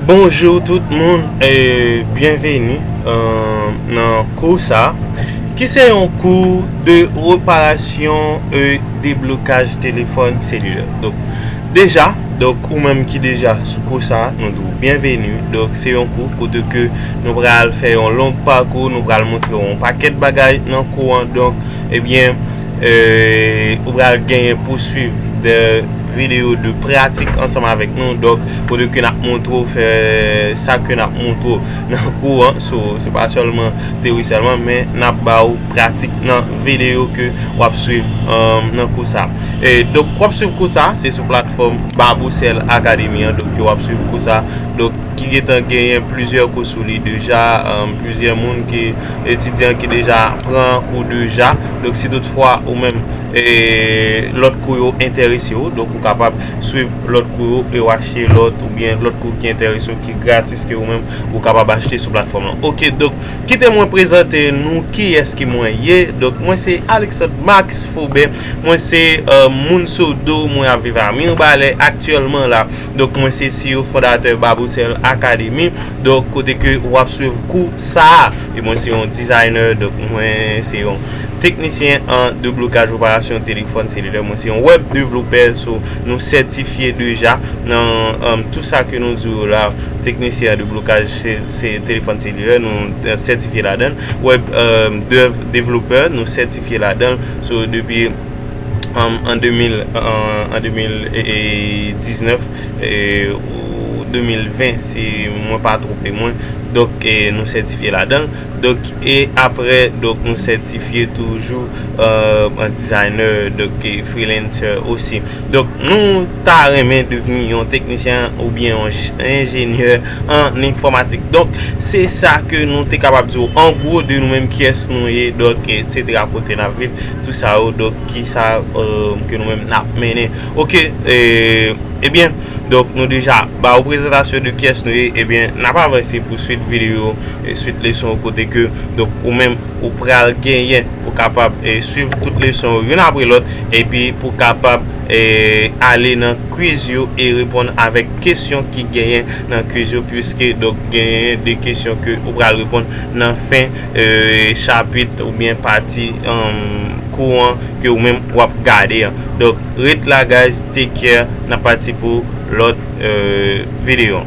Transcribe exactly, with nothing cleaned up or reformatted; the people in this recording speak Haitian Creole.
Bonjou tout moun e byenveni euh, nan kou sa ki se yon kou de reparasyon e deblokaj telefòn selilè. Donk deja, donk ou menm ki deja sou kou sa, nou di w byenveni. Donk se yon kou kote ke nou pral fè yon long pakou, nou pral montre w yon pakèt bagay nan kou an. Donk ebyen euh, ou pral genyen pou swiv de videyo de pratik ansanm avèk nou. Donk kote ke n ap montre w fè sa ke n ap montre w nan kou an. So se pa sèlman teori sèlman, men n ap ba w pratik nan videyo ke w ap swiv euh, nan kou sa. E donk w ap swiv kou sa se sou platfòm Babosel Academy an, donk ke w ap swiv kou sa. Donk ki gentan genyen plizyè kou sou li deja, euh, plizyè moun ki etidyan ki deja pran kou deja. Donk si toutfwa ou menm e lòt kou yo enterese w, donk ou kapab swiv lòt kou yo e w achte lòt oubyen lòt kou ki enterese w ki gratis ke ou menm ou kapab achte sou platfòm lan. Oke, donk kite mwen prezante nou kiyès ki mwen ye. Donk mwen se Alexandre Max Faubert, mwen se euh, moun Sodo, mwen ap viv a Mibalè aktyèlman la. Donk mwen se C E O fondatè Babosel Academy. Donk kote ke w ap swiv kou sa a. E mwen se yon designer, donk mwen se yon teknisyen an deblokaj operasyon telefòn selilè. Mwen se yon web developer, so nou sètifye deja nan um, tout sa ke nou di yo la. Teknisyen an deblokaj se, se telefòn selilè, nou sètifye ladan l. Web um, dev developer, nou sètifye ladan l. So depi um, an de mil, an, an de mil diznèf e, ou de mil ven, si mwen pa twonpe mwen. Donk e, nou sètifye ladan l. Donk e apre, donk nou sètifye toujou euh, an designer, donk e freelancer osi. Donk nou ta renmen devni yon teknisyen oubyen yon enjenyè an enfòmatik. Donk se sa ke nou te kapab di w an gwo de nou menm kiyès nou ye, donk etsetera, kote n ap viv, tout sa yo. Donk ki sa euh, ke nou menm n ap mennen. Oke, e, ebyen donk nou deja ba w prezantasyon de kiyès nou ye. Ebyen n ap avanse pou swit videyo e swit leson kote ke donk ou menm ou pral genyen pou kapab e swiv tout leson yo youn apre lòt, epi pou kapab e ale nan quiz yo e reponn avèk kesyon ki genyen nan quiz yo, piske donk genyen de kesyon ke ou pral reponn nan fen e chapit oubyen pati um, kou an ke ou menm w ap gade an. Donk ret la guys, take care, n ap pati pou lòt euh, videyo.